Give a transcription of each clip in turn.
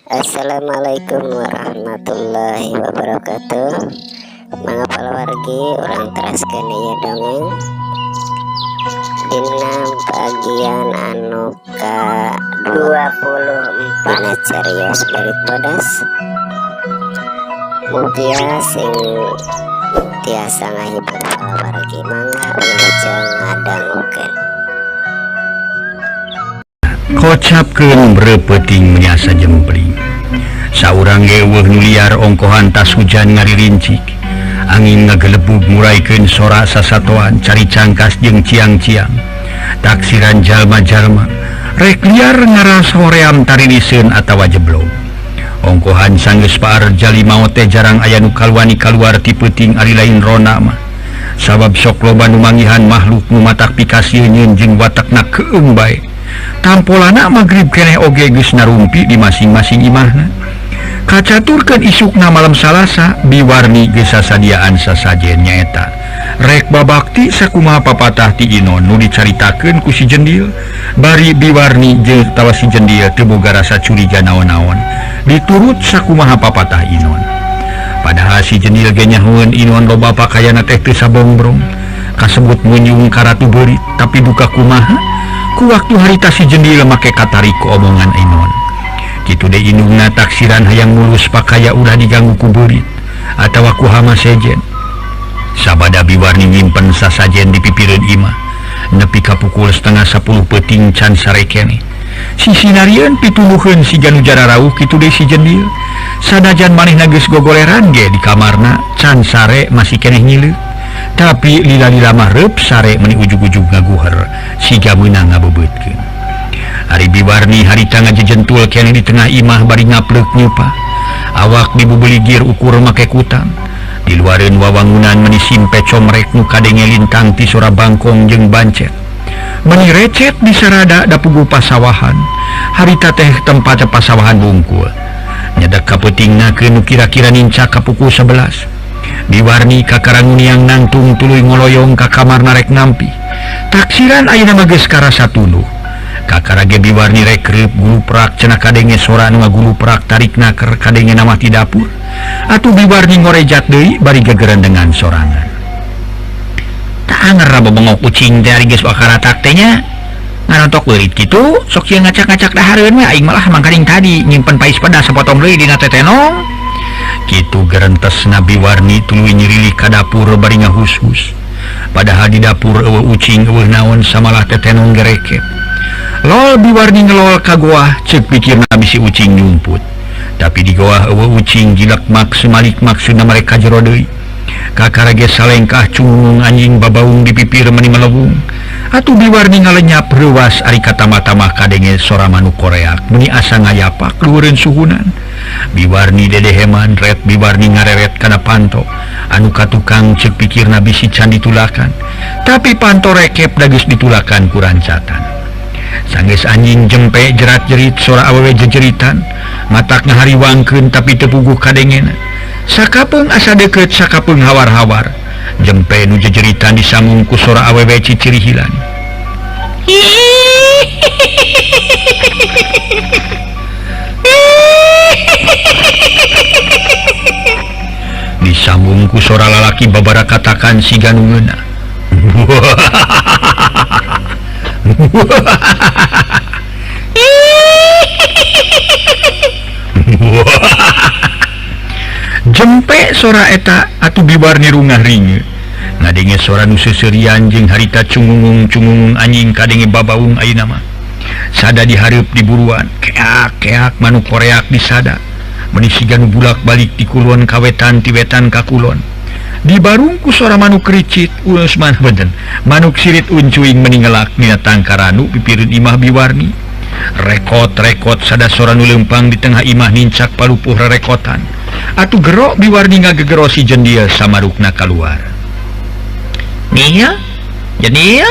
Assalamualaikum warahmatullahi wabarakatuh. Mangga palawargi, urang teraskeun ieu dongeng dina bagian anu ka 24 dina carios Beurit Bodas. Mugia sing tiasa ngahibur palawargi. Mangga wilujeng ngadangukeun. Kocapkeun reupeting asa jempling. Saurang ge euweuh nu liar, ongkohan tas hujan ngaririncik. Angin ngagelebug nguraikeun sora sasatoan, cari cangkas jeung ciang-ciang. Taksiran jalma-jalma rek liar ngaras hoream tariliseun atawa jeblog. Ongkohan sanggeus paar jalima teh jarang aya nu kaluani kaluar ti peuting, ari lain rona mah. Sabab sok loba nu manggihan makhluk nu matak pikasieun jeung watakna keung bae. Tampolana magrib keneh oge geus narumpi di masing-masing imahna. Kacaturkeun isukna malam Salasa, Biwarni geus sasadiaan sasajen, nyaeta rek babakti sakumaha papatah ti Inon nu dicaritakeun ku si Jendil. Bari Biwarni jeung tawa si Jendil teu boga rasa curiga naon-naon, diturut sakumaha papatah Inon. Padahal si Jendil ge nyahoeun Inon loba pakaianna teh teu sabongbrong, kasebut munyung ka Ratu Beurit. Tapi duka kumaha, ku waktu harita si Jendil make katarik ku omongan Inon. Kitu deui indungna taksiran hayang mulus pakaya ulah diganggu ku beurit atawa ku hama sejen. Sabada Biwarni nyimpen sasajen di pipireun imah nepi ka pukul 9.30 peuting can sare keneh. Sisinarieun pituluheun siga nu jararauh, kitu deui si Jendil. Sanajan manehna geus gogoleran ge di kamarna, can sare, masih keneh ngileuk. Tapi lila-lila mah reup sare, meni ujug-ujug ngaguher siga meunang ngabebeutkeun. Ari Biwarni harita ngajejentul keneh di tengah imah bari ngapleuk nyupa. Awak dibubeligir ukur make kutang. Di luareun wawangunan meni simpe comrek nu kadenge lintang ti sora bangkong jeung bancet. Meni recet di sarada da puguh pasawahan. Harita teh tempat pasawahan bungkul. Nyedak kapeutingna ke nu kira-kira nincak ka pukul 11. Biwarni kakarangun nangtung tuluy ngoloyong ka kamar narek nampi. Taksiran ayeuna mah geus karasa tunduh. Kakara ge Biwarni rek reup guluprak, cenah kadenge sora nu ngaguluprak tarikna keur kadenge nama ti dapur. Atuh Biwarni ngorejat deui bari gegerendengan sorangan. Tak anger bobongok kucing teh, ari geus wakaratak teh nya. Ngarontok beurit kitu, sok ieu ngacak-ngacak dahareun we, aing malah mangkaning tadi nyimpen pais pedas sapotong deui dina tetenong. Kitu gerentesna Biwarni tuluy nyirilik ka dapur bari ngahus-hus. Padahal di dapur euweuh ucing, euweuh naon, samalah tetenong gerekep. Lol, Biwarni ngelol ka goah, ceuk pikirna bisi ucing nyumput. Tapi di goah euweuh ucing, jilak mak sumalik maksudna mereka jero deui. Kakara ge salengkah cungung anjing babaung di pipir meni melewung. Atuh Biwarni ngalenyap reuwas, ari katama-tama kadenge sora manuk koreak meni asa ngayapak luhureun suhunan. Biwarni dedeheman ret, Biwarni ngareret kana panto anu katukang, ceuk pikirna bisi can ditulakan. Tapi panto rekep da geus ditulakan ku rancatan. Sanggeus anjing jempe jerat-jerit, sora awewe jejeritan matak ngahariwangkeun, tapi teu puguh kadengena. Sakapeung asa deukeut, sakapeung hawar-hawar. Jempe nu jejeritan disambung ku sora awewe cicirihilan. Disambung ku sora lalaki babarakatakan siga nu ngeunah. Jempe sora eta, atuh Biwarni rungah ringe ngadenge sora nu seuseurian jeung harita cungungung-cungungung anjing kadenge babaung ayeuna mah. Sada dihareup di buruan, keak-keak manuk koreak disada meni siga nu bulak-balik ti kulon ka wetan, ti wetan ka kulon. Dibarung ku sora manuk ricit uleus man benten manuk sirit uncuing meni ngelak dina tangkaranu pipireun imah Biwarni. Rekot-rekot sada sora nu leumpang di tengah imah nincak palupuh rerekotan. Atuh gero Biwarni ngagegero si Jendil samarukna kaluar. Nia, Jendil,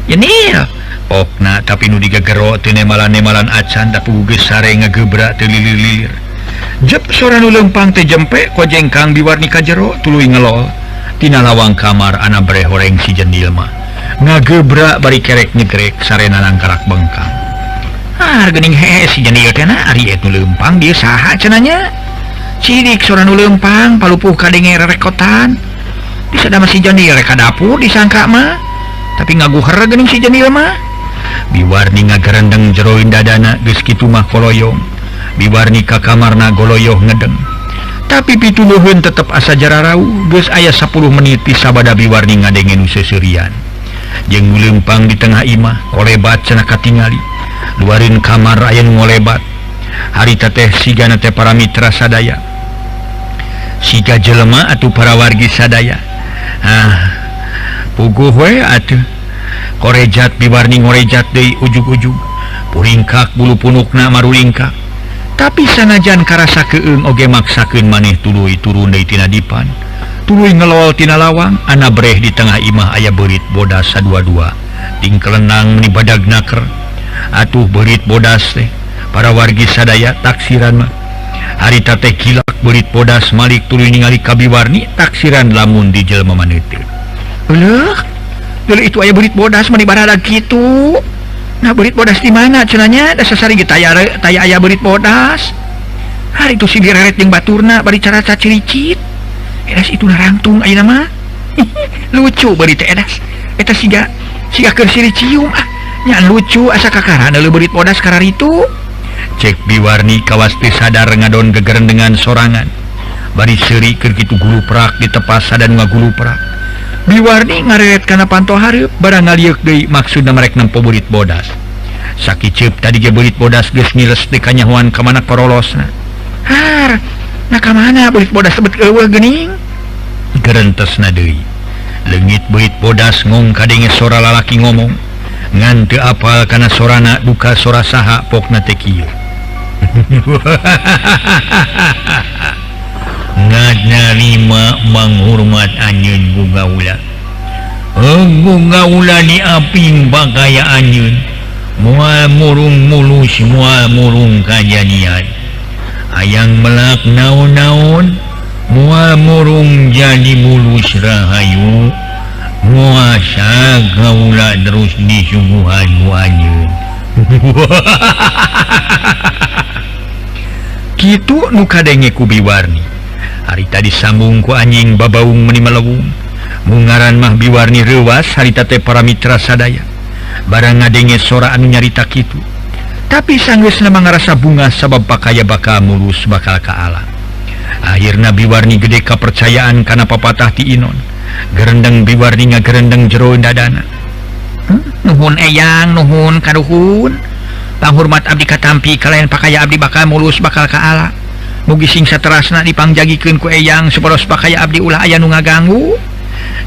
Jendil. Pokna tapi nu digegero teu nemalan-nemalan acan, tapi geus sare ngagebra teu lilir-lilir. Jep sora nu leumpang teh jempe kojengkang Biwarni ka jero tuluy ngelol. Tina lawang kamar ana breh horeng si Jendil mah. Ngagebra bari kerek nyegrek sarena nangkarak bengkang. Ah geuning hees si jendil teh na ari eta nu leumpang dieu saha cenah nya. Cirik sora nu leumpang palupuh kadenge rerekotan. Disada mah si jendil rek ka dapur disangka mah. Tapi ngaguher geuning si jendil mah. Biwarni ngagerendeng jeroin dadana geus kitu mah koloyong. Biwarni ka kamarna goloyoh ngedeng. Tapi pituluhun tetep asa jararau geus aya 10 menit sabada Biwarni ngadenge nu seuseurian. Jeung nu leumpang di tengah imah kolebat cenah katingali. Luarin kamar aya nu ngolebat. Harita teh sigana teh para mitra sadaya. Siga jelema atuh para wargi sadaya. Ah, puguh we atuh. Korejat Biwarni ngorejat deui ujug-ujug. Puringkak bulu punukna marulingkak. Tapi sanajan karasa keung oge maksakeun maneh tuluy turun deui tina dipan. Tuluy ngelol tina lawang, ana breh di tengah imah aya beurit bodas sadua-dua. Tingkelenang meni badag naker. Atuh beurit bodas teh para wargi sadaya taksiran mah. Harita teh kilak beurit bodas malik tuluy ningali ka Biwarni taksiran lamun di jelema maneuteut. Euleuh, deuleu itu aya beurit bodas meni baradag kitu. Nah beurit bodas di mana cenah nya? Da sasari ge taya aya beurit bodas. Hari itu si direret jeung baturna bari caraca ciricit. Edas itu narangtung ayeuna mah. Lucu beurit teh edas. Eta siga siga keur siri cium ah. Nya lucu asa kakarana leuh beurit bodas kararitu. Cek Biwarni kawas teu sadar ngadon gegerendengan sorangan. Bari seuri keur kitu guluprak ditepas sadan ngaguluprak. Biwarni ngareret kana panto hareup barang ngalieuk deui maksudna merek nempo beurit bodas. Sakiceup tadi ge beurit bodas geus ngiles teu kanyahoan ka mana korolosna. Har, na ka mana beurit bodas sebet eueuh geuning? Gerentesna deui. Leungit beurit bodas ngong kadenge sora lalaki ngomong. Ngan teu apal kana sorana duka sora saha pokna teh kieu. Ngadnarima manghormat anjeun bunga ula. Bunga ula diaping bakaya anjeun. Moal murung mulus moal murung kajadian. Hayang melak naon-naon moal murung jadi mulus rahayu. Muasa kaula terus disuguhan ku anjeun. Kitu nu kadenge ku Biwarni. Harita disambung ku anjing babaung meni melewung. Mungaran mah Biwarni reuwas harita teh para mitra sadaya. Barang ngadenge sora anu nyarita kitu. Tapi sanggeusna mah ngarasa bunga sabab pakaya bakal mulus bakal kaala. Akhirna Biwarni gede kapercayaan kana papatah ti Inon. Gerendeng Biwarni ngagerendeng jero dadana. Nuhun eyang, nuhun karuhun. Panghormat abdi katampi kalayan pakaya abdi bakal mulus bakal kaala. Mugi sing saterasna dipangjagikeun ku eyang supados pakaya abdi ulah aya nu ngaganggu.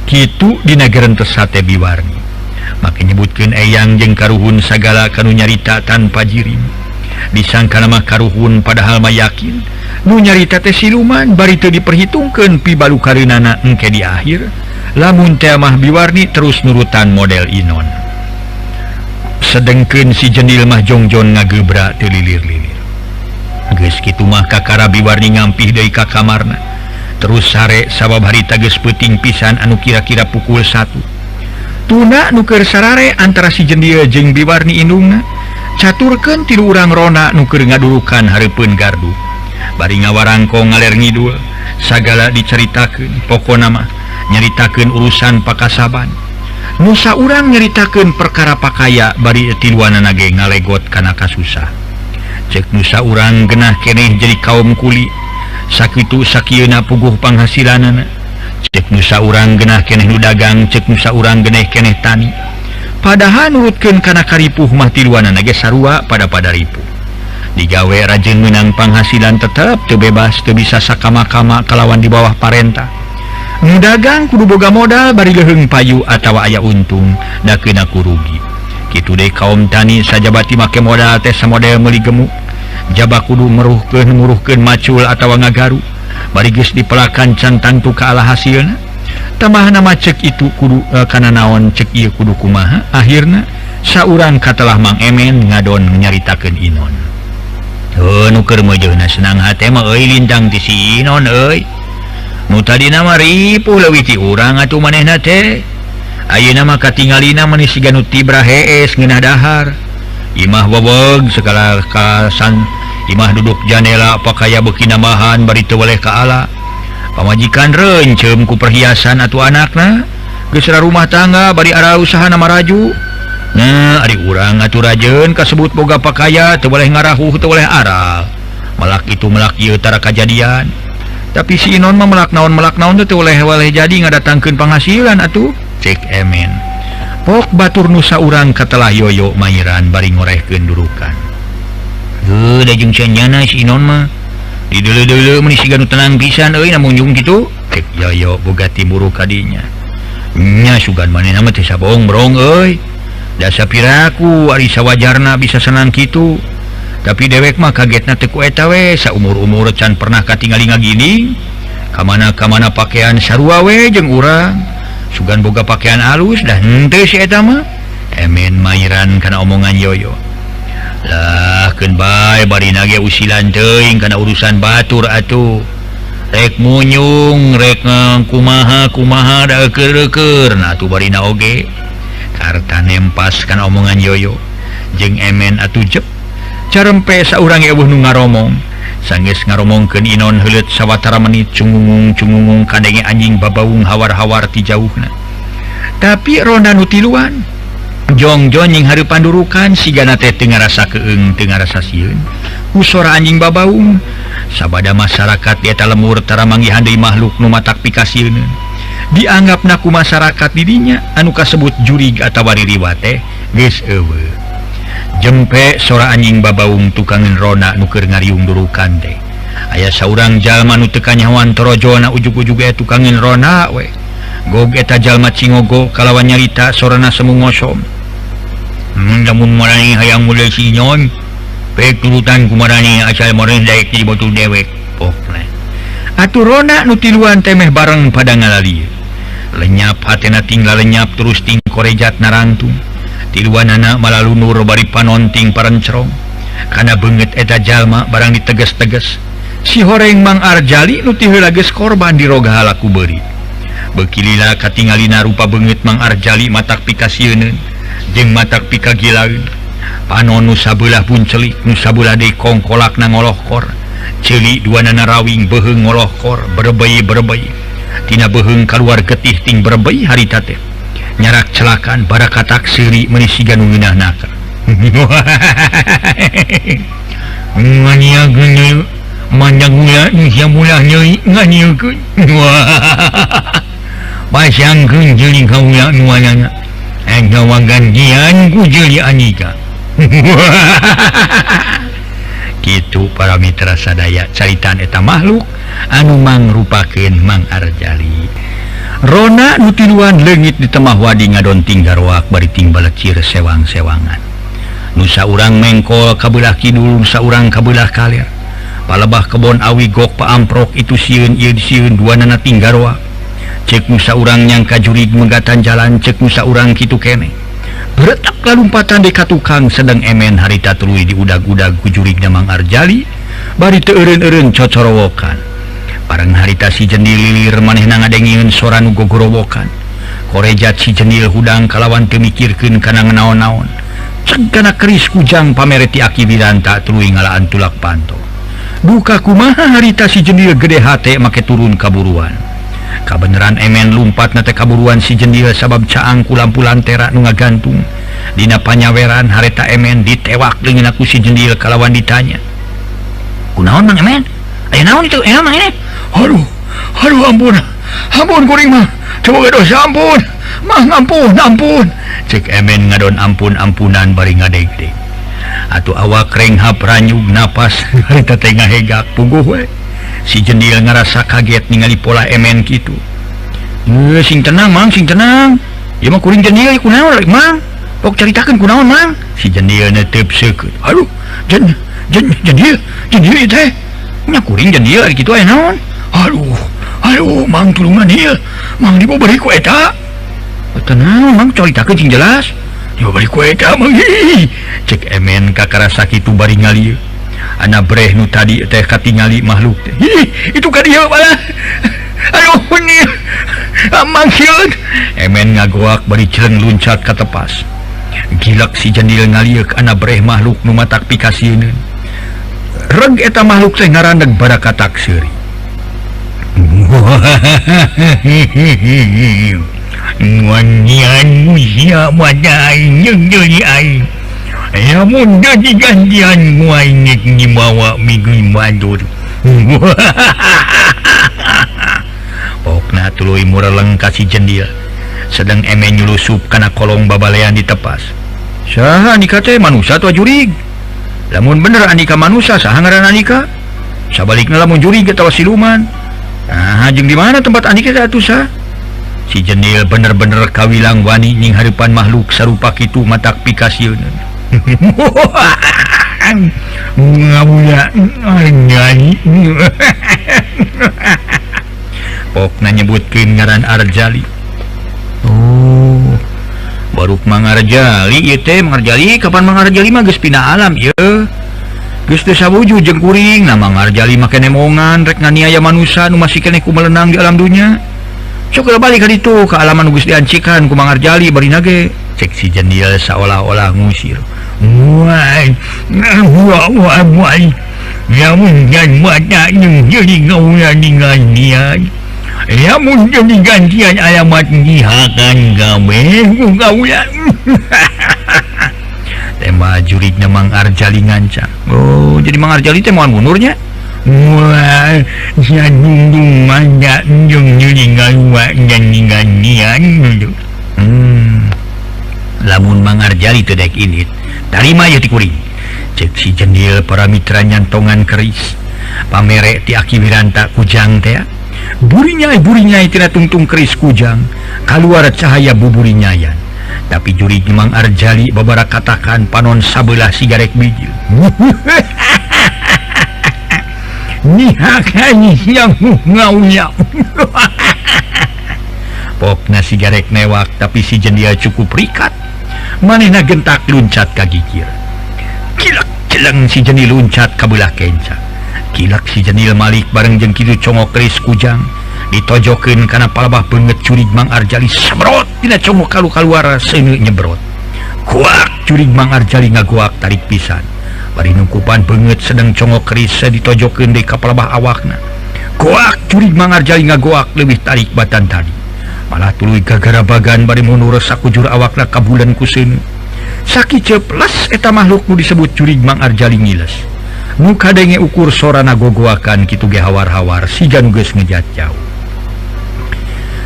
Kitu dina gerentes hate Biwarni. Make nyebutkeun eyang jeung karuhun sagala kanu nyarita tanpa jirim. Disangka mah karuhun padahal mah yakin nu nyarita teh siluman bari teu diperhitungkeun pibalukareunana engke di akhir. Lamun teh mah Biwarni terus nurutan model Inon. Sedengkeun si jendil mah jongjon ngagebra teu lilir-lilir. Geus kitu mah kakara Biwarni ngampih deui ka kamarna. Terus sare sabab harita geus peuting pisan anu kira-kira pukul 1. Tuna nu keur sarare antara si jendil jeung Biwarni indungna. Caturkeun tilu urang rona nu keur ngadurukan hareupeun gardu. Bari ngawarangkong ngaler ngidul, sagala dicaritakeun, pokona mah nyaritakeun urusan pakasaban. Nu saurang nyaritakeun perkara pakaya bari tiluanana ge ngalegot kana kasusah. Cek nu saurang genah keneh jadi kaum kuli, sakitu sakieuna puguh panghasilanana. Cek nu saurang genah keneh nu dagang, cek nu saurang geneh keneh tani. Padahal nurutkeun kana karipuh mah tiluanana ge sarua pada-pada ripuh. Digawe rajin menang panghasilan tetep teu bebas teu bisa sakama-kama kalawan di bawah parentah. Nu dagang kudu boga modal bari leuheung payu atawa aya untung da keuna ku rugi. Kitu deui kaum tani sajabati make modal teh samodel meuli gemuk. Jaba kudu meruhkeun macul atawa ngagaru. Bari geus dipelakan can tangtu ka ala hasilna. Tambahna mah cek itu kudu kana naon cek ieu kudu kumaha. Akhirna saurang katelah Mang Emen ngadon nyaritakeun Inon. Heuh nu keur meujeuhna senang hate mah euy lintang ti si Inon euy. Nu tadina mah ripuh leuwih ti urang atuh manehna teh. Ayeuna mah katingalina mah siga nu tibra hees ngeunah dahar. Imah weweg segala kasan imah duduk janela pakaya beuki nambahan bari teu weleh ka ala. Pamajikan reunceum ku perhiasan atuh anakna. Geus rumah tangga bari ara usahana maraju. Nah, ari urang atuh rajeun kasebut boga pakaya teu boleh ngarahuh teu boleh aral. Melak itu melak ieu tara kajadian. Tapi si Inon mah melak naon teu boleh jadi ngadatangkeun panghasilan atuh. Cek Emen. Pok batur nusa urang katelah Yoyo Mairan bari ngorehkeun durukan. Heuh da jeung cennyana si Inon mah. Di deuleu-deuleu meuni siga nu tenang pisan euy namun jeung kitu. Cek Yoyo boga timuru kadinya. Nya sugan manehna mah teh saboong brong euy. Dasa piraku ari sawajarna bisa senang kitu. Tapi dewek mah kagetna teu ku eta we saumur-umur can pernah katingali ngagini. Kamana-kamana pakaian sarua we jeung urang. Sugan boga pakaian alus dah henteu si eta mah. Emen Mairan kana omongan Yoyo. Lah keun bae barina ge usilan teuing kana urusan batur atuh. Rek munyung rek kumaha-kumaha da keur-keur nah atuh barina oge. Karta nempas kana omongan Yoyo jeung Emen atuh jep. Carempe saurang eueuh nu ngaromong. Sanggeus ngaromongkeun Inon heuleut sawatara menit cungungung-cungungung kadenge anjing babaung hawar-hawar ti jauhna. Tapi ronda nu tiluan jongjon nying hareupan durukan sigana teh teu ngarasa keung teu ngarasa sieun ku sora anjing babaung. Sabada masyarakat di eta lemur tara manggihan deui makhluk nu matak pikasieun. Dianggapna ku masyarakat didinya anu kasebut jurig atawa ririwa teh geus eueuh. Jempe sora anjing babaung tukangeun rona nu keur ngariung durukan teh. Aya saurang jalma nu teu kanyahoan torojona ujug-ujug aya tukangeun rona we. Gog eta jalma cingogo kalawan nyarita sorana semu ngosom. Lamun marani hayang mulai si Inon, pek turutan ku marani asal marani daek di batur dewek. Pokna. Atuh rona nu tiluan teh meh bareng pada ngalalieu. Lenyap hatena tinggal lenyap terus ting korejat narangtung. Tiluanana malalunur bari panonting parencerong. Kana beungeut eta jalma barang diteges-teges. Si horeng Mang Arjali nu ti heula geus korban diroga halaku beurit. Beuki lila katingalina rupa beungeut Mang Arjali matak pikasieun jeung matak pikagilaeun. Panon nu sabelah puncelik nu sabelah deui kongkolakna ngolohkor. Ceuli duanana rawing beuheung ngolohkor berebei-berebei. Tina beuheung kaluar getih ting berebei harita teh. Nyarak celakan barakatak seuri meuni siga nu ngeunahna. Nganiakeun manjang ulah sia mulah nyeri nganiakeun. Pasangkeun jeung kaula nu anana. Eta wagantian ku jeuli Anika. Kitu para mitra sadaya caritaan eta makhluk anu mangrupakeun Mang Arjali. Rona nu tiluan leungit di temah wadi ngadonting garoak bari ting balecir sewang-sewangan. Nu saurang mengkol ka beulah kidul, nu saurang ka beulah kaler. Palebah kebon awi gok paamprok itu sieun ieu sieun duanana ting garoak. Cek nu saurang nyangka jurig megatan jalan, cek nu saurang kitu keneh. Beretak lalumpatan di katukang sedang Emen harita tuluy diudag-udag ku jurigna Mang Arjali bari teu eureun-eureun cocorowokan. Bareng harita si jendil lilir manehna ngadengieun sora nu gogorowokan. Korejat si jendil hudang kalawan teu mikirkeun kana naon-naon. Ceg kana keris kujang pamereti aki Wiranta tuluy ngalaan tulak panto. Duka kumaha harita si jendil gede hate make turun kaburuan. Kabeneran Emen lumpat na teh kaburuan si jendil sabab caang ku lampu lantera nu ngagantung. Dina panyaweran harita Emen ditewak leungeunna ku si jendil kalawan ditanya. Kunaon Mang Emen? Aya naon itu? Aya Mang Emen? Aduh, aduh ampun. Ampun kuring mah. Coba dosa ampun. Mah ampun, ampun. Cek Emen ngadon ampun-ampunan bari ngadegdeg. Atuh awak renghap ranyug napas harita teh ngahegak puguh we. Si jendil ngarasa kaget ningali pola Emen kitu. Sing tenang Mang, sing tenang. Ieu mah kuring jendil kunaon Mang? Pok caritakeun kunaon Mang? Si jendil netep seukeut. Aduh, jendil, jendil teh. Nya kuring jendil ari kitu aya naon? Aduh, aduh Mang tulungan ieu. Mang diboberi ku eta. Tenang Mang caritakeun sing jelas. Diboberi ku eta Mang. Cek Emen kakarasa kitu bari ngalieu. Ana breh nu tadi teh katingali makhluk teh. Ih, itu ka dieu malah. Aduh ni. Amang sieun. Emen ngagoak bari celeng luncat ka tepas. Gilak si jendil ngalieuk ana breh makhluk nu matak pikasieun. Reg eta makhluk teh ngaraneg barakatak seuri. Wanian sia wadai jeung deui aing. Lamun dadi gantian ku aing geus dibawa minggu badur. Pokna tuluy mureleng ka si jendil. Sedang emen nyulusup kana kolong babalean ditepas. Saha Andika teh manusia atawa jurig? Lamun bener Andika manusia, saha ngaran Andika? Sabalikna lamun jurig atawa siluman. Nah, jeung di mana tempat Andika teh atuh sah? Si jendil bener-bener kawilang wani ning hareupan makhluk sarupa kitu matak pikasieun. Ngabuya nyanyi. Pokna nyebutkeun ngaran Arjali. Oh, baruk Mang Arjali ieu teh. Mang Arjali kapan Mang Arjali mah geus pindah alam ieu. Geus teu sawujud jeung kuring. Nah Mang Arjali mah keneh mongan rek nganiaya manusa nu masih keneh kumelenang di alam dunya. Sok balik ka ditu ka alaman nu geus diancikan ku Mang Arjali barina ge. Cek si jendil seolah-olah ngusir. Wai, wah wah wai. Lamun dan mata jeung jadi gaula digantian. Lamun jadi gantian alamat dihakan gawe ku gaula. Tema jurigna Mang Arjali ngancang. Oh, jadi Mang Arjali teh moal mundurnya? Wah, sia dungdung manja jeung jadi gaula dan digantian. Lamun Mang Arjali teu daek indit, tarima ieu ti kuring. Cek si jendil para mitra nyantongan keris. Pamere ti Aki Wiranta kujang teh. Burinyai tina tungtung keris kujang, kaluar cahaya buburinyayan. Tapi jurig Mang Arjali babara katakan panon sabelah sigarek bijil. Nihakan yang ngaunya. Pokna sigarek newak, tapi si jendil cukup rikat. Manehna gentak luncat ka gigir. Kilak celeng si jendil luncat ka belah kenca. Kilak si jendil malik bareng jeung kitu congok keris kujang ditojokeun kana palabah beungeut jurig Mang Arjali sabrot tina congok kalu kaluar seuneu nyebrot. Kuak jurig Mang Arjali ngaguak tarik pisan. Bari nungkupan beungeut sedang congok keris ditojokeun deui ka palabah awakna. Kuak jurig Mang Arjali ngagoak leuwih tarik batan tadi. Malah tuluy gagarabagan bari mundur sakujur awakna kabulan ku seuneu. Sakiceup les eta makhluk nu disebut jurig Mang Arjali ngiles. Nu kadenge ukur sorana gogoakan kitu ge hawar-hawar siga nu geus ngejat jauh.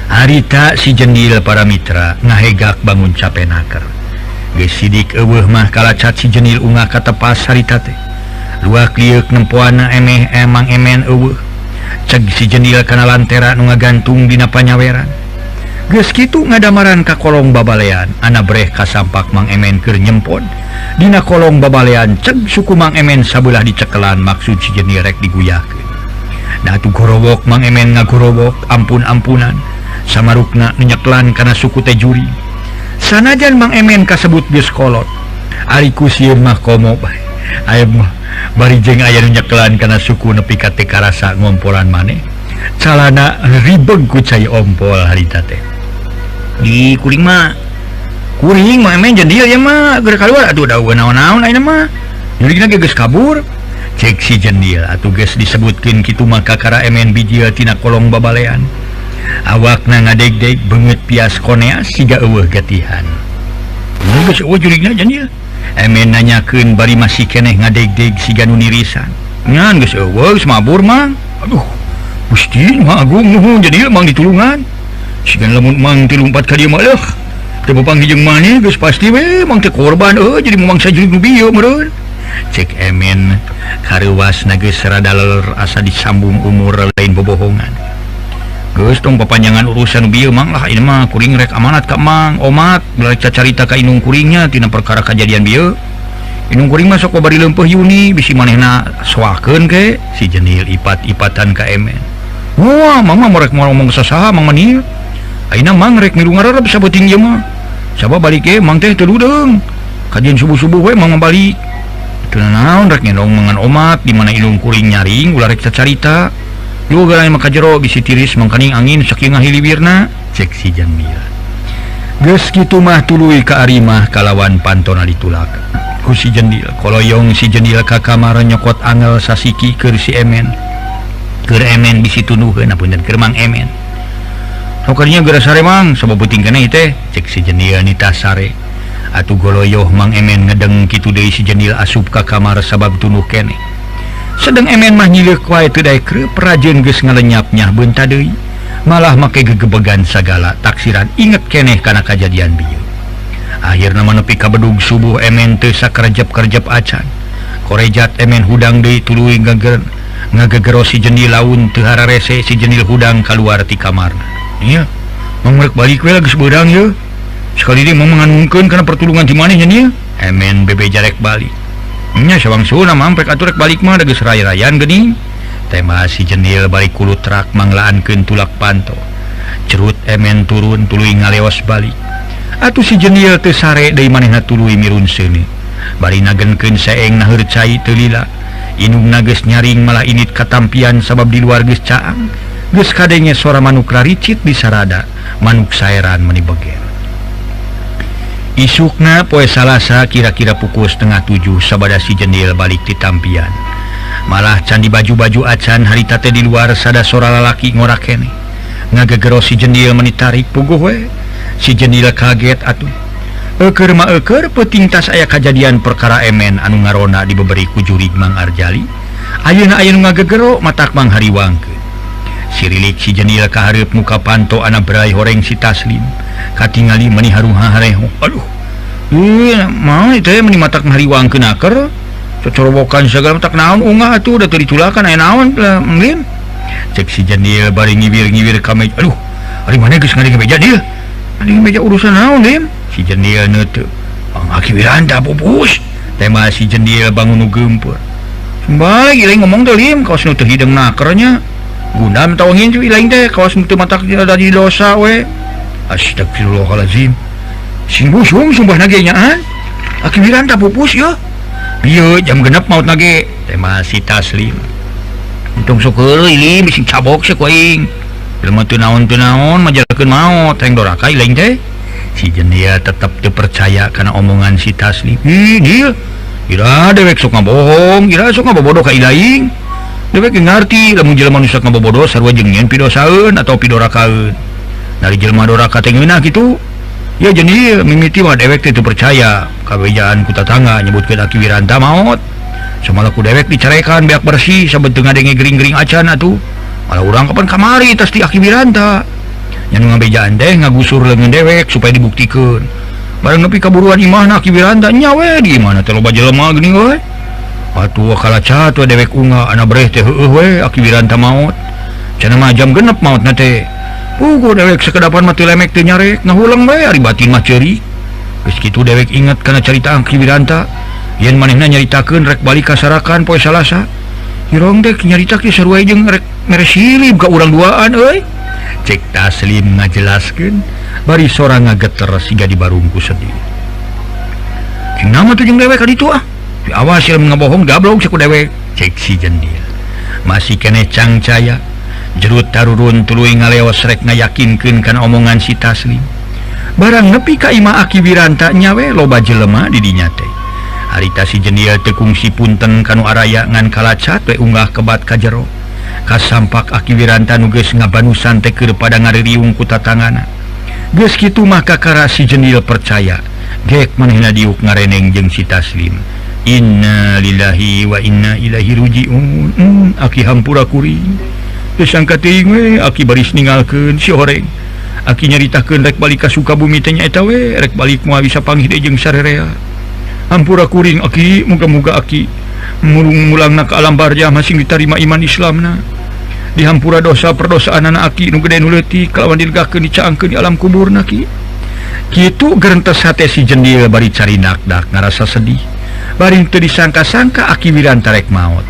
Harita si jendil para mitra ngahegak bangun capenaker. Geus sidik eueuh mah kalacat si jendil ungah ka tepas harita teh. Luak lieuk nempoana emeh emang emen eueuh. Ceg si jendil kana lantera nu ngagantung dina panyaweran. Geus kitu ngadamaran ka kolong babalean, ana breh kasampak Mang Emen keur nyempon. Dina kolong babalean ceg suku Mang Emen sabelah dicekelan maksud si jendil rek diguyahkeun. Da atuh gorowok Mang Emen ngagorowok ampun-ampunan. Samarukna nyeklan kana suku teh juri. Sanajan Mang Emen kasebut geus kolot, ari ku sieun mah komo bae. Aya mah bari jeung aya nu nyeklan kana suku nepi ka teu karasa ngompolan maneh. Calana ribeg ku cai ompol harita teh. Di kuring mah kuring mah Emen jendil ya mah geura kaluar atuh da naon-naon ayeuna mah. Jurigna ge geus kabur. Cek si jendil atuh geus disebutkeun kitu mah kakara Emen bijil tina kolong babalean. Awakna ngadegdeg beungeut pias koneas siga eueuh gatihan. Geus eueuh jurigna jendil. Emen nanyakeun bari masih keneh ngadegdeg siga nu nirisan. Ngan geus eueuh geus mabur mang. Aduh, Gusti Maha Agung nuhun jendil mang ditulungan. Siga lamun mang teu lumpat ka dieu mah leuh. Teu papanggih jeung maneh geus pasti we mang teh korban euy jadi mangsa jurig nu bieu meureun. Cek Emen kareuwasna geus rada leler asa disambung umur lain bobohongan. Geus tong papanjangan urusan bieu mang lah ieu mah kuring rek amanat ka mang omat beulah cacarita ka indung kuringnya tina perkara kajadian bieu. Indung kuring mah sok bari leumpeuh Yuni bisi manehna soakeun ke si jendil ipat-ipatan ka Emen. Wah, mang mah rek ngomong sasaha mang manil. Ayeuna mang rek milu ngararep sabeting ieu mah. Sabab balik ge mang teh teu ludeung. Kajian subuh-subuh we mang balik. Teu naon rek ngendong mangan omat di mana indung kuring nyaring ulah rek cacarita. Lu galai maka jero bisi tiris mangkaning angin sakieu ngahiliwirna cek si jendil. Geus kitu mah tuluy ka Arimah kalawan pantona ditulak ku si Jendil. Koloyong si Jendil ka kamar nyokot angel sasiki keur si Emen. Keur Emen bisi tunduheun apunten keur Mang Emen. Tokernya geura sare Mang, sabab peuting keneh teh, cek si Jendil nitah sare. Atuh goloyoh Mang Emen ngedeng kitu deui si Jendil asup ka kamar sabab tunduh keneh. Sedeng Emen mah nyileuh wae teu daek kreup rajeun geus ngalenyap nyah beunta deui. Malah make gegebegan sagala taksiran inget keneh kana kajadian bieu. Akhirna mah nepi ka bedug subuh Emen teu sakerjep-kerjep acan. Korejat Emen hudang deui tuluy ngagegero si Jendil laun teu hararese si Jendil hudang kaluar ti kamarna. Ieu, mang rek balik we geus beurang ieu. Sekali deui mang nganungkeun kana pertulungan ti maneh nya ieu. Emen bebeja rek balik. Nya sawangsuna mang rek atuh rek balik mah da geus ray-rayan geuning. Tema si Jendil balik kulutrak manglaankeun tulak panto. Cerut Emen turun tuluy ngaleos balik. Atuh si Jendil teu sare deui manehna tuluy mirun seuneu. Bari nagenkeun saeng naheur cai teu lila. Indungna geus nyaring malah init katampian sabab di luar geus caang. Geus kadenge sora manuk raricit di sarada, manuk saeran meni beger. Isukna poe Salasa kira-kira pukul 6:30 sabada si Jendil balik ti tampian. Malah can di baju-baju acan harita teh di luar sada sora lalaki ngorak keneh. Ngagegero si Jendil meni tarik puguh we. Si Jendil kaget atuh. Eueur mah eueur peuting tas aya kajadian perkara Emen anu ngarona dibeberi ku jurig Mang Arjali. Ayeuna aya nu ngagegero matak Mang hariwangkeun. Sirilik si Jendil ka hareup muka panto ana berai horeng si Taslim. Katingali meni haruha-hareho. Aduh. Mah teh meni matak hariwangkeun aker. Cocorowokan segala tak naon ungah atuh da teu ditulakan aya naon Lim. Cek si Jendil bari ngiwir-ngiwir ka meja. Aduh, ari maneh geus ngadenge meja dia. Ngadenge meja urusan naon Lim? Si Jendil neuteup. Aki Wiranta pupus. Tema si Jendil bangun nu geumpeur. Sembah ieu ngomong teh Lim, kaos nu teu hideung nakernya. Gundam tawangin cuy lain teh kaos nu teu matak jadi dosa we. Astagfirullahalazim. Sing busung sumpah nage nyaan. Aki Wiranta pupus yeuh. Bieu jam genep maut nage. Tema si Taslim. Untung sok heureuy Lim bisi cabok sih ku aing. Jelema teu naon-teu majalkeun maot hayang doraka ilang teh. Si Jendil tetep teu percaya kana omongan si Taslim. Ih, dia ira dewek sok ngabohong, ira sok ngabobodo ka ilaing. Dewek ngarti lamun jelema nu sok ngabobodo sarua jeung nyeun pidosaeun atau pidorakaeun. Dari jelema doraka teh ngeunah kitu. Ya Jendil mimiti mah dewek teh teu percaya kabejaan ku tatangga nyebutkeun Aki Wiranta maot. Samalah ku dewek dicarekan beak bersih sabet teu ngadenge gering-gering acan atuh. Malah urang kapan kamari tas ti Aki Wiranta. Nya nu ngabejaan teh ngagusur leungeun dewek supaya dibuktikeun. Bareng nepi kaburuan imahna Aki Wiranta nya we di imahna teh loba jelema geuning we. Atuh kalacat we dewek unga ana breh teh heueuh we Aki Wiranta maot. Cenah mah jam genep maotna teh. Puguh dewek sekedapan mah teu lemek teu nyarek ngahuleng we ari batin mah ceurik. Geus kitu dewek inget kana carita Aki Wiranta. Yen manehna nyaritakeun rek balik ka Sarakan poe Salasa. Hirong dek nyarita kieu sarua jeung rek mere silib ka urang duaan euy. Cek Taslim ngajelaskeun bari sora ngageter siga dibarungku sedih. Cing nama tuh jeung dewek ka ditu ah. Awas sia ngabohong gablok saku dewek. Cek si Jendil. Masih keneh cangcaya. Jerut tarurun tuluy ngaleos rek ngayakinkeun kana omongan si Taslim. Barang nepi ka imah Aki Wiranta nya we loba jelema di dinya teh. Harita si Jendil teu kungsi punten kanu araya ngan kalacat we unggah kebat ka jero. Kasampak Aki Wiranta nu geus ngabanusan teh keur pada ngaririung ku tatangana. Geus kitu mah kakara si Jendil percaya. Gek manehna diuk ngareneng jeung si Taslim. Inna lillahi wa inna ilaihi rajiun. Aki hampura kuring. Teu sangka teuing we aki baris ninggalkeun si horeng. Aki nyaritakeun rek balik ka Sukabumi teh nya eta we, rek balik moal bisa panggih deui jeung sarerea. Hampura kuring aki, muga-muga aki mulung-mulangna ka alam barjah masing ditarima iman Islamna. Dihampura dosa perdosaanana aki nu gede nu leutik kalawan dilegakeun dicaangkeun di alam kuburna ki. Kitu gerentes hate si Jendil bari cari dak-dak ngarasa sedih. Bari teu disangka-sangka Aki Wiranta rek maot.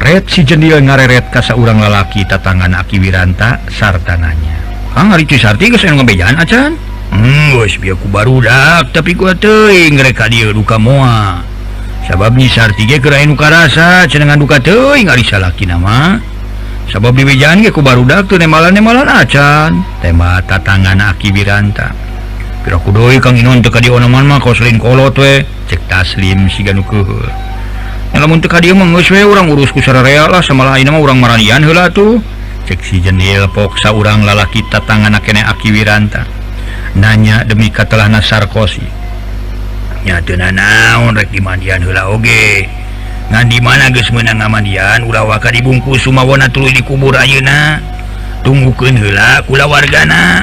Ret si Jendil ngareret ka saurang lalaki tatangan Aki Wiranta sarta nanya. Kang ari Ci Sarti geus anu ngabejaan acan? Geus bieu ku barudak tapi ku teuing rek ka dieu duka moal. Sabab Nyi Sarti ge keur aya nu karasa cenah duka teuing ari salakina mah. Sabab dibejaan ge ku barudak teu nemalan-nemalan acan. Tema tatangan Aki Wiranta. Piraku deui Kang Inon teu ka dieu onoman mah kos lain kolot we cek Taslim siga nu keuheul. Lamun teu ka dieu mah geus we urang urus ku sararea lah samalah ayeuna mah urang maranian heula tuh. Cek si Jendil pok saurang lalaki tatangana keneh Aki Wiranta. Nanya demi katelahna Sarkosi. Nya teu nanaon rek dimandian heula oge. Ngan di mana geus meunang ngamandian ulah waka dibungkus sumawona tuluy dikubur ayeuna. Tunggukeun heula kulawargana.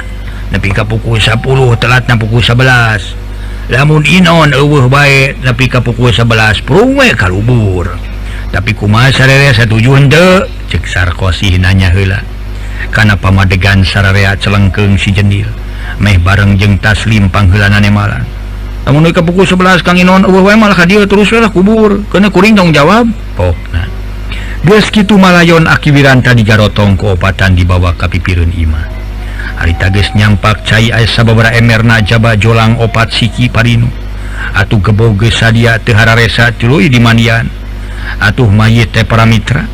Nepi ka pukul 10 telatna pukul 11. Lamun Inon eueuh bae nepi ka pukul 11 prung we kalubur. Tapi kumaha sararea satuju henteu? Cek Sarkosi nanya heula. Kana pamadegan sararea celengkeung si Jendil. Meh bareng jeung Taslim pangheulanane malan. Lamun ka pukul 11 Kang Inon eueuh wae malah ka dieu terus we lah kubur. Keuna kuring tanggung jawab. Pokna. Geus kitu malayon Aki Wiranta digarotong ku opatan dibawa ka pipireun imah. Harita geus nyampak cai aya sababaraha emerna jaba jolang opat siki parinu. Atuh gebog geus sadia teu hararesa tuluy dimandian. Atuh mayit teh para mitra.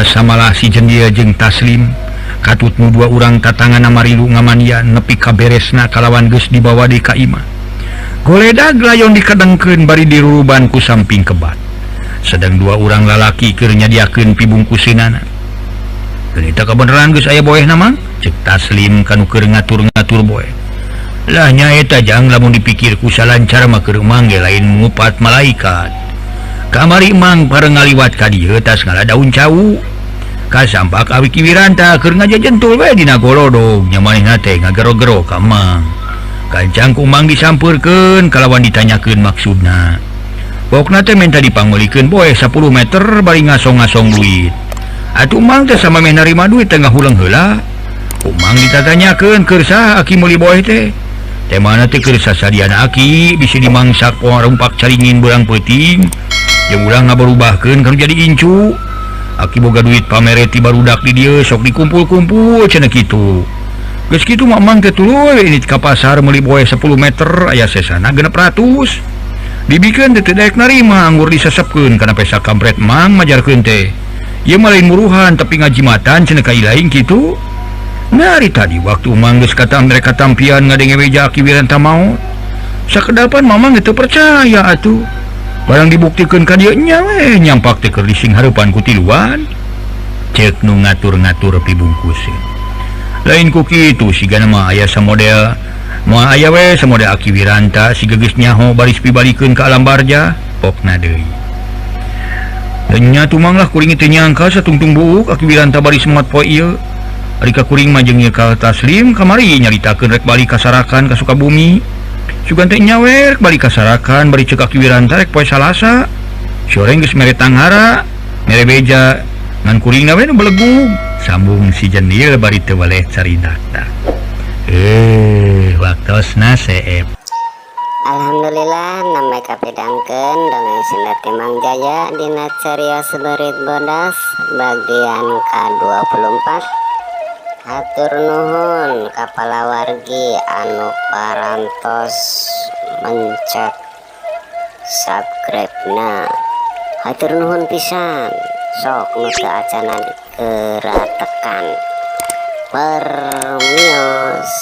Samalah si Jendil jeung Taslim katut nu dua urang tatangana marilu ngamandian nepi ka beresna kalawan geus dibawa deui ka imah. Goledag layon dikadengkeun bari diruruban ku samping kebat. Sedang dua urang lalaki keur nyadiakeun pibungkuseunana. Geunita kabeneran geus aya boehna mang? Cek Taslim kanu keur ngatur-ngatur boeh. Lah nyaeta jang lamun dipikir ku salancar mah keur mang ge lain ngupat malaikat. Kamari mang bareng ngaliwat ka dieu tas ngala daun cau. Kasampak Aki Wiranta keur ngajajentul we dina golodog nya manehna teh ngagero-gero ka mang. Kancang ku mang disampeurkeun kalawan ditanyakeun maksudna. Pokna teh menta dipanggolikeun boeh 10 meter bari ngasong-ngasong duit. Atuh mang teh sama meh narima duit teh ngahuleng heula. Umang ditatanyakeun keur saha Aki meuli boeh teh. Teh mana teh keur sasadiana Aki bisi dimangsak rumpak caringin beurang peuting. Jeung urang ngabarubahkeun kana jadi incu. Aki boga duit pamere ti barudak di dieu sok dikumpul-kumpul cenah kitu. Geus kitu mah mang teh tuluy ini ka pasar meuli boeh 10 meter aya sesana 600. Dibikeun teh teu daek narima anggur disesepkeun kana pesa kampret mang majarkeun teh. Ieu mah lain muruhan tapi ngajimatan cenah ka ilaing kitu. Nari tadi waktu Mang geus kata mereka tampian ngadenge beja Aki Wiranta maot. Sakedapan Mamang teu percaya atuh. Barang dibuktikeun ka dieu nya we nyampak teh keur dising hareupan ku tiluan. Ceuk nu ngatur-ngatur pibungkuseun. Lain ku kitu sigana mah aya samodel moal aya we samodel Aki Wiranta siga geus nyaho baris pibalikeun ka alam barja pokna deui. Nya tumang lah kuring teu nyangka satungtung buuk Aki Wiranta baris semat poe ieu. Ari ka kuring mah jeung ieu ka Taslim kamari nyaritakeun rek balik ka Sarakan ka Sukabumi. Sugan teh nya we rek balik ka Sarakan bari ceuk Aki Wiranta rek poe Salasa. Sioreng geus mere tanghara, mere beja ngan kuringna we nu belegug. Sambung si Jendil bari teu waleh carinakna. Waktosna seep. Alhamdulillah namanya kapidangkeun dongeng Sunda ti Mang Jaya dina cariyos Beurit Bodas bagian ka-24. Hatur nuhun ka palawargi anu parantos mencet subscribe-na. Hatur nuhun pisan. Sok nu teu acana geratekan. Permios.